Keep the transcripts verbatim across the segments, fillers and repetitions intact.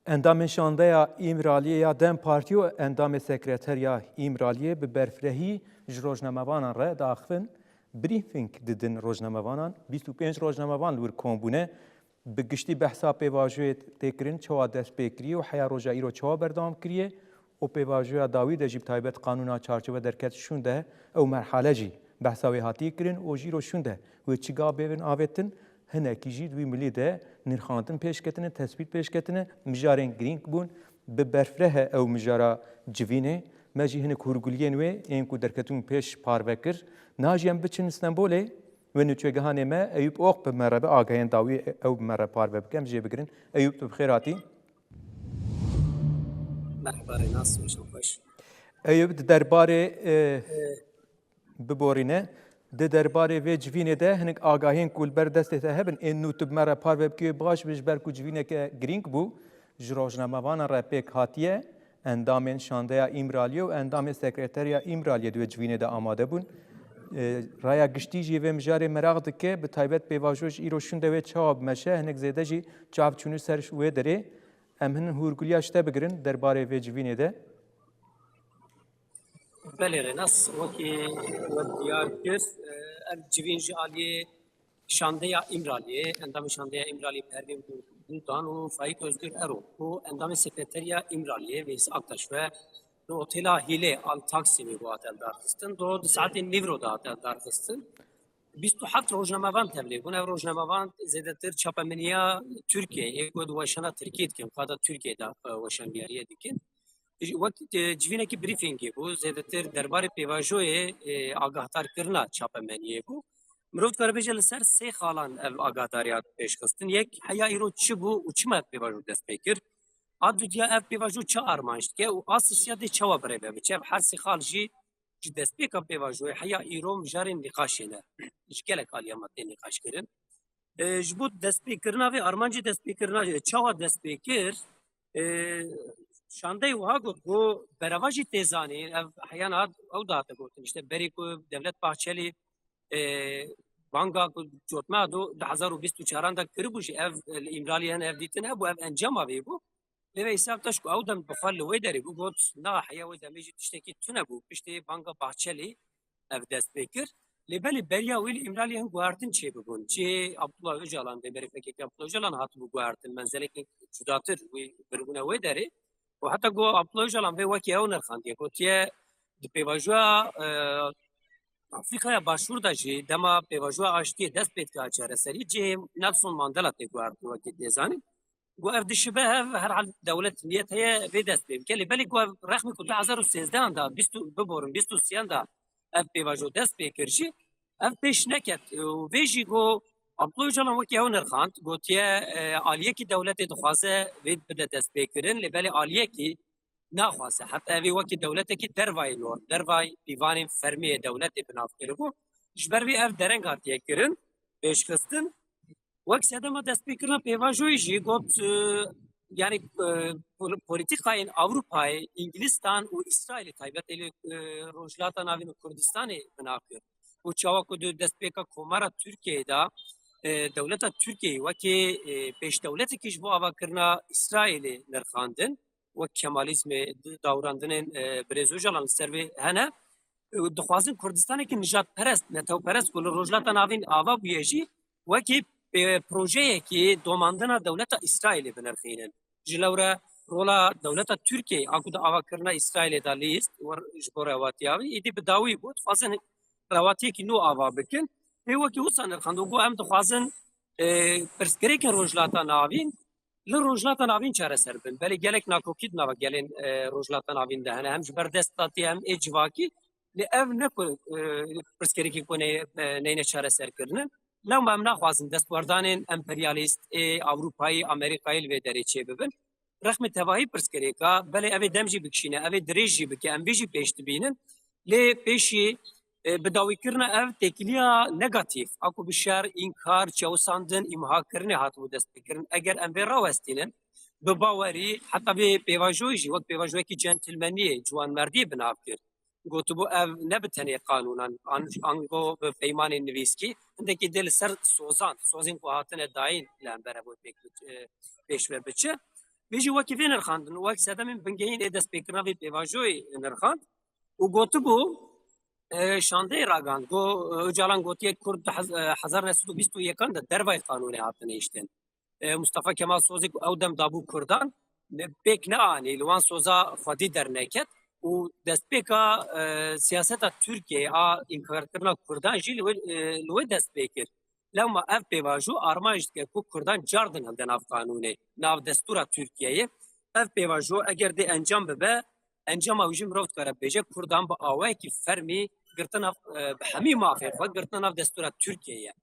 Endamên şandeya Îmraliyê ya DEM Partî û endamê sekreteriya Îmraliyê bi berfirehî ji rojnamevanan re diaxivin, brîfîng didin rojnamevanan. Bîst û pênc rojnamevan li wir kom bûne. Bi giştî behsa pêvajoyê tê kirin, çawa dest pê kiriye û heya roja îro çawa berdewam kiriye û pêvajoya dawî de jî bi taybet qanûna çarçove derket şûnde ew merhale jî behsa wê hatiye kirin û ji îro şûnde wê çi gav bêvin avêtin, hinekî jî di wî milî de nirxandin pêş ketine, tespît pêş ketine, mijarên girîng bûn. Bi berfireh e ew mijara civînê. Me jî hinek hûrguliyên wê ên ku derketibûn pêş parve kir. Niha jî em biçin Stenbolê. Wê nûçegehanê me Eyûp Oq bi me re be, agahiyên dawî ew bi me re parve bike, em jê bigirin. Eyûp, tu bi xêr hatî. Merhaba Rênas, weşan xweş. Eyûp, di derbarê, e, biborîne, di derbarê vê civînê de hinek agahiyên ku li ber destê te hebin, ên nû tu bi me re parve bikî wê baş be, ji ber ku civîneke girîng bû, ji rojnamevanan re pêk hatiye, endamên şandeya Îmraliyê û endamên sekreteriya Îmraliyê di wê civînê de amade bûn. E, raya giştî jî vê mijarê meraq dike, bi taybet pêvajo ji îro şûnde wê çawa bimeşe, hinek zêde jî çav çûne ser wê derê. Em hin hûrgiliya ji te bigirin derbarê vê civînê de. Belê Rênas, wekî we diyar kir, e, ev civîn ji aliyê şandeya Îmraliyê, endamê şandeya Îmraliyê Pervîn Buldan û Faîk Ozgur Erol û endamê sekreteriya Îmraliyê Veysel Aktaş ve li otela Hîlê Al Taksimê bu hate darxistin. Do di saetên nîvro de hate darxistin. Bîst û heft rojnamevan tevlê bûn. Ev rojnamevan zêdetir çapemeniya Tirkiyeyê, ê ku di weşana Tirkiyê dikin, xwe da Tirkiyê de, e, weşanbiyariye dikin. Wek, e, civînekî brîfîngê bû, zêdetir derbarê pêvajoyê, e, agahdarkirina çapemeniyê bû. Mirov dikare bêje li ser sê xalan ev agahdariya pêşxistin. Yek, heya îro çi bû û çima ev pêvajo dest pê kir? A dudiya, ev pêvajo çi armanc dike û a sisiya dê çawa birêve biçe? Ev her sê xal jî ji destpêka pêvajoyê heya îro mijarên nîqaşê ne. Ji gelek aliya me tê nîqaşkirin. E, ji bo destpêkirina vê armancê destpêkirina, e, çawa dest pê kir? E, şandeyê wiha got ku bereva jî tê zanîn, ev heya niha ew dihate gotin, işte berê ku Devlet Bahçelî, e, banga ku cotmeha du hezar û bîst û çaran de kiribû jî, ev, e, li Îmraliyê hene ev dîtin hebû, ev encama vê bû. Lê Veysel Aktaş ku ew dem bi xwe li wê derê bû, got, na, heya wê demê jî tiştekî tune bû. Piştî banga Bahçelî ev dest pê kir. Lê belê beriya wê li Îmraliyê hin guhertin çêbibûn. Cihê Abdullah Ocalan, rêberê P K K Abdullah Ocalan hatibû guhertin, menzelekî cudatir wî biribûne wê derê. Û heta ku Abdullah Ocalan vê wekî ew nirxandiye, gotiye, di pêvajoya, e, Afrîkaya Başûr de jî dema pêvajoya aştiyê dest pê dike çareserî, cihê Nelson Mandela tê guhertin wekî tê zanîn. Got, ev dişibe ev, herhal dewlet niyet heye vê dest pê bike. Lê belê got, ev rexmî ku du hezar û sêzdeh de, bîst û, biborin, bîst û sêyan de ev pêvajo dest pê kir jî, ev pêş neket. Û vê jî got, Abdullah Ocalan wekî ew nirxand, gotiye, e, aliyekî dewletê dixwaze vê bide dest pê kirin, lê belê aliyekî naxwaze. Heta evê wekî dewletekî dervayê norm, dervayê pîvanên fermî yê dewletê bi nav kiribû. Ji ber vê ev dereng hatiye kirin, pêşxistin. Wek sedema destpêkirina pêvajoyê jî got, e, yanî, e, pol-, polîtîkayên Ewropayê, Îngilîstan û Îsraîlê taybet ê li, e, Rojhilata Navîn û Kurdistanê bi nav kir. Û çawa ku di destpêka Komara Tirkiyeyê de, e, dewleta Tirkiyeyê wekî, e, pêşdewletekî ji bo avakirina Îsraîlê nirxandin, wek Kemalîzmê, di dawrandinên, e, Birêz Ocalan li ser vê hene. Dixwazin Kurdistanekî nijadperest, netewperest ku li Rojhilata Navîn ava bûye jî wekî, e, projeyekî domandina dewleta Îsraîlê binirxînin. Ji lewre rola dewleta Tirkiyeyê a ku di avakirina Îsraîlê de lîst, wer ji bo rewatiya wî, îdî bi dawî bû, dixwazin rewatiyekî nû ava bikin. Pê wekî wisa nirxand û got, em dixwazin, e, pirsgirêkên Rojhilata Navîn li Rojhilata Navîn çareser bin. Belê gelek nakokî di nava gelên, e, Rojhilata Navîn de hene. Hem ji ber desthilatî hem ê civakî. Lê ev ne ku, e, pirsgirêkê ku ne, e, neyne çareserkirine. Lewma em naxwazin destwerdanên emperyalîst ê Ewropayî, Amerîkayî li vê derê çêbibin. Rexmê tevahî pirsgirêka, belê ev ê dem jî bikişîne, ev ê dirêj jî bike, em vê jî pêş dibînin. Lê pêşî, e, bi dawîkirina ev têkiliya negatîf, a ku bi şer, înkar, çewsandin, îmhakirinê hatibû destpêkirin. Eger em vê rawestînin, bi bawerî, heta vê pêvajoyê jî wek pêvajoyekî centilmeniyê, ciwanmerdiyê bi nav kir. Gotibû, ev ne bi tenê qanûnan, an-, ango bi peymanên nivîskî, hindekî dê li ser sozan, sozên ku hatine dayîn li hember ev pêk, e, pêş ve biçe. Vê jî wekî vê nirxandin, wek sedemên bingehîn ê destpêkirina vê pêvajoyê nirxand û gotibû, e, şandeyê ragand, got, e, Ocalan gotiye Kurd di hez-, e, hezar neh sed û bîst û yekan de dervayî qanûnê hatine hiştin. E, Mustafa Kemal Sozê ku ew dem dabû Kurdan, ne, pêk neanî, li wan soza xwedî derneket û destpêka, e, siyaseta Tirkiyeyê a înkarkirina Kurdan jî li wê, e, li wê dest pê kir. Lewma ev pêvajo armanc dike ku Kurdan cardin hilde nav qanûnê, nav destûra Tirkiyeyê. Ev pêvajo eger dê encam bibe, encama wî jî mirov dikare bêje, Kurdan bi awayekî fermî girtina, e, bi hemî mafên xwe girtina nav destûra Tirkiyeyê ye.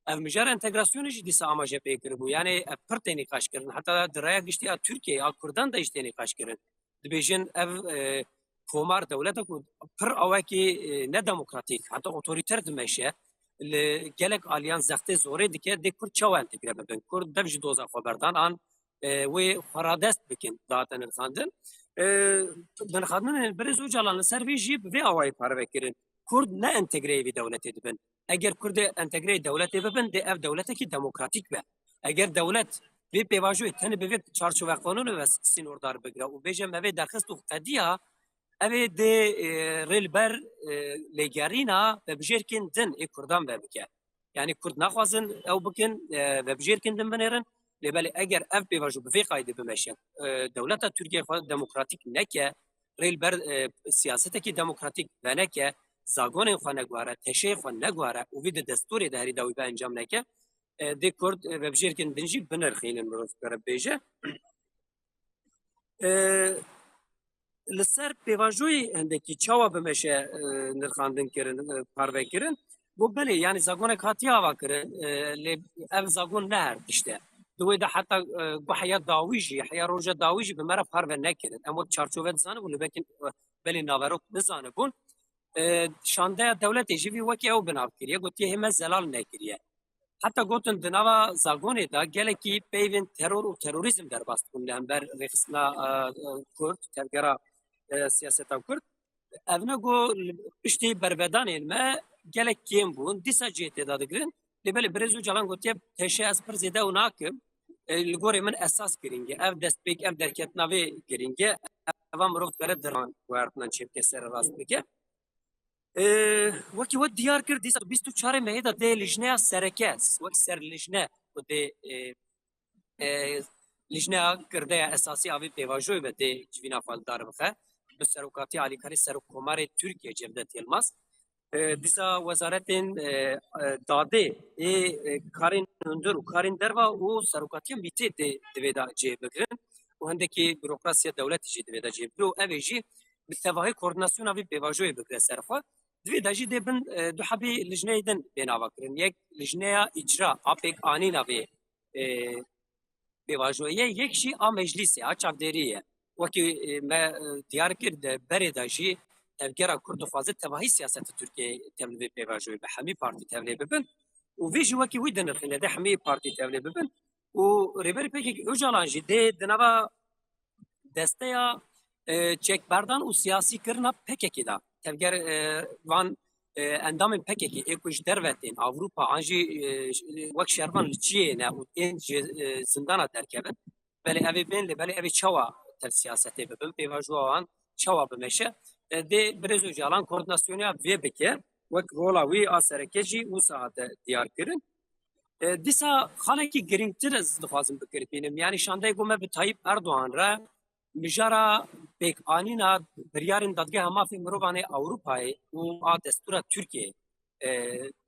Ev mijara entegrasyonê jî dîsa amaje pê kiribû. Yanî ev pir tê nîqaş kirin. Heta di raya giştî a Tirkiyeyê, a Kurdan de jî tê nîqaş kirin. Dibêjin ev, e, komar dewlete ku pir awekî, e, nedemokratîk, heta otorîter dimeşe, li gelek aliyan zextê zorê dike, dê Kurd çawa entegre bibin? Kurd dev ji doza xwe berdan an, e, wê xwe radest bikin, dihate nirxandin. E, nirxandinên Birêz Ocalan li ser vê jî bi vê awayî parve kirin. Kurd ne entegreyê vî dewletê dibin. Eger Kurdê entegreyê dewletê bibin, dê ev dewletekî demokratîk be. Eger dewlet vê pêvajoyê tenê bi vê çarçoveqanûnê ve sînordar bigire û bêje me vê derxist û qediya, ev ê dê, e, rê li ber, e, lêgerîna vebijêrkên din ê Kurdan vebike. Yanî Kurd naxwazin ew bikin, e, vebijêrkên din binêrin. Lê belê eger ev pêvajo bi vê qaydê bimeşe, e, dewleta Tirkiye xwe demokratîk neke, rê li ber, e, siyasetekî demokratîk veneke, zagonên xwe neguhere, teşeyê xwe neguhere û vî di destûrê de herî dawî ve encam neke, e, dê Kurd, e, vebijêrkên din jî binirxînin, mirov dikare bêje. E, li ser pêvajoyê hindekî çawa bimeşe, e, nirxandin kirin, e, parve kirin? Got belê, yanî zagonek hatiye ava kirin, e, lê ev zagon ne her tişt e. Di wê de heta, e, got heya dawî jî, heya roja dawî jî bi me re parve nekirin. Em wek çarçove dizanibûn, lê belkî, e, belê naverok nizanibûn. E, şandeya dewletê jî vî wekî ew binav kiriye, gotiye hê me zelal nekiriye. Heta gotin di nava zagonê de gelekî peyvên teror û terorîzm derbas dibûn li hember rêxistina, e, e, Kurd, tevgera, e, siyaseta Kurd. Ev ne ku li piştî bervedanên me gelek kêm bûn, dîsa cihê tê de digirin. Lê belê Birêz Ocalan gotiye, teşe ez pir zêde ew nakim. E, li gorê min esas girîng e. Ev destpêk, ev derketina vê girîng e. Eva mirov dikare diran guhertinan çêbike, sererast bike. E, wekî we diyar kir, dîsa bîst û çarê mehê de dê lijneya sereke, wek ser lijne ku dê, e, e, lijneya girdeya esasî a vê pêvajoyê be dê civîna xwe li dar bixe. Bi serokatiya alîkarê Serokkomarê Tirkiye Cevdet Yilmaz. E, dîsa wezaretên, e, e, dadê ê, e, karên hundir û karên derva û serokatiya mîtê dê divê de cih bigirin û hindekî burokrasiya dewletê jî divê de cih bigire û ev ê jî bi tevahî koordinasyona vê pêvajoyê bigire ser xwe. Divê de jî dê bin, e, du hebî lijneyê din bêne avakirin. Yek lijneya îcra a pêkanîna vê, e, pêvajoyê ye, yek jî a meclîsê, a çavdêriyê ye. Wekî, e, me, e, diyar kir, di berê de jî tevgera Kurd dixwaze tevahî siyaseta Tirkiyeyê tevlî vê pêvajoyê be, hemî partî tevlê bibin. Û vê jî wekî wî dinirxîne, dê hemî partî tevlê bibin. Û Rêberê P K K Ocalan jî dê di nava desteya, e, çekberdan û siyasî kirina P K K de. Tevger, e, van, e, endamên P K K ê ku ji derve tên, Ewropa, an jî, e, wek şervan li çiyê ne û ên ji, e, zindana derkevin. Belê ev ê bên, lê belê ev ê çawa tev siyasetê bibin, pêvajoya wan çawa bimeşe? E, dê Birêz Ocalan koordinasyoniya vê bike, wek rola wî a sereke jî wisa hate diyar kirin. E, dîsa xalekî girîngtir ez dixwazim bikirpînim. Yanî şandeyê ku me bi Tayyip Erdogan re mijara pêkanîna biryarên Dadgeha Mafê Mirovan ê Ewropayê û a destûra Tirkiyeyê, e,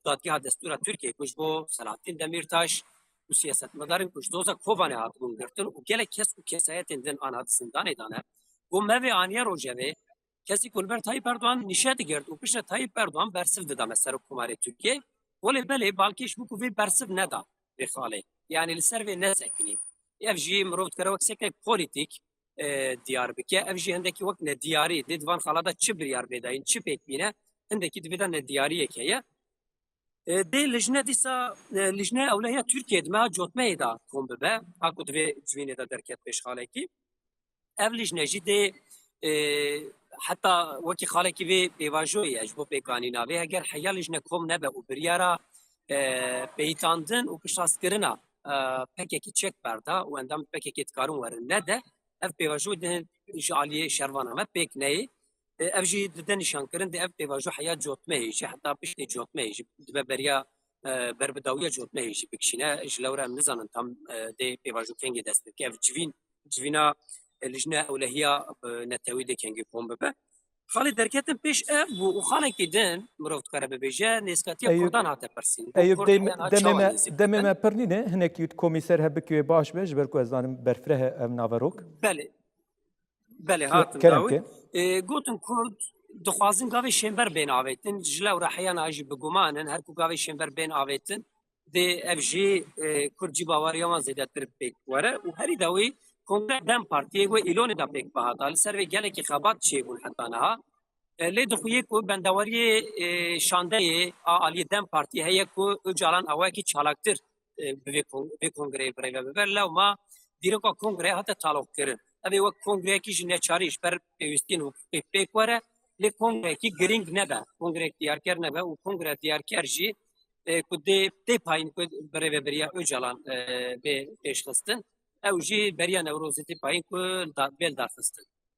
Dadgeha Destûra Tirkiyeyê ku ji bo Selahattin Demirtaş û siyasetmedarên ku ji doza Kobanê hatibûn girtin û gelek kes û kesayetên din an hat zindanê dane, ku me vê aniye rojevê, kesî ku li ber Tayyip Erdogan nîşe digirt û piştre Tayyip Erdogan bersiv dida me serokkomarê Tirkiyê. Welê belê balkêş bû ku vê bersiv neda vê xalê. Yanî li ser vê nesekinî. Ev jî mirov dikare wek sekek polîtîk, e, diyar bike. Ev jî hindekî wek nediyarî. Dê di van xala de çi biryar bê dayîn, çi pêk bîne, hindekî di vê de nediyariyek heye. E, dê lijne dîsa, e, lijne ewlehiya Tirkiyeyê di meha cotmeyê de kom bibe, a ku di vê civînê de derket pêş xalekî. Ev lijne jî dê, e, heta wekî xalekî vê pêvajoyê ye ji bo pêkanîna vê. Heger heya lijne kom nebe û biryara, e, peyitandin û piştrast kirina e, P K K çek berda û endam P K K dikarin werin. Ne de ev pêvajo di ji aliyê şervana me pêk neyê. E, ev jî dide nîşankirin de ev pêvajo heya cotmehê jî, heta piştê cotmehê jî dibe beriya, e, berbidawiya cotmehê jî bikişîne. Ji lewra em nizanin tam, e, dê pêvajo kengê dest pê bike. Ev civîn, civîna, e, lijne ewlehiya, e, netewî dê kengê kom bibe. Xalê derketin pêş ev bû û xalekî din mirov dikare bibêje nêzkatiya Eyûb, Kurdan hate pirsîn. Bû Eyûb, Kurd dem-, heya demê çawa me, nêzîk demê dibin? Me pir nîne, hinekî komîser hebikî wê baş be, ji ber ku ez zanim berfireh e ev naverok. Belê. Belê, Ke-, hatim kerem dawî. Ke. E, gotin Kurd dixwazin gavê şênber bên avêtin, ji lewra heyana jî bi guman in, her ku gavê şênber bên avêtin, dê ev jî, e, Kurd jî baweriya wan zêdetir pêk were û herî dawî Kongre DEM Partiyê wê Îlonê de pêk bihata. Li ser vê gelekî xebat çêbûn heta niha. E, lê dixuye ku bendaweriyê, e, şandeyê a aliyê DEM Partiyê heye ku Ocalan awayekî çalaktir, e, bi vê kon-, vê kongreyê birêve bibe. Lewma dîroka kongreyê hate taloqkirin. Ev ê wek kongreyekî ji neçarî ji ber pêwîstiyên hiqûqî pêk were, lê kongreyekî girîng nebe. Kongreyek diyarker nebe û kongreya diyarker jî, e, ku dê tê payîn ku birêvebiriya Ocalan, e, bê pêşxistin, ew jî beriya Newrozê tê payîn ku da-, bê lidarxistin.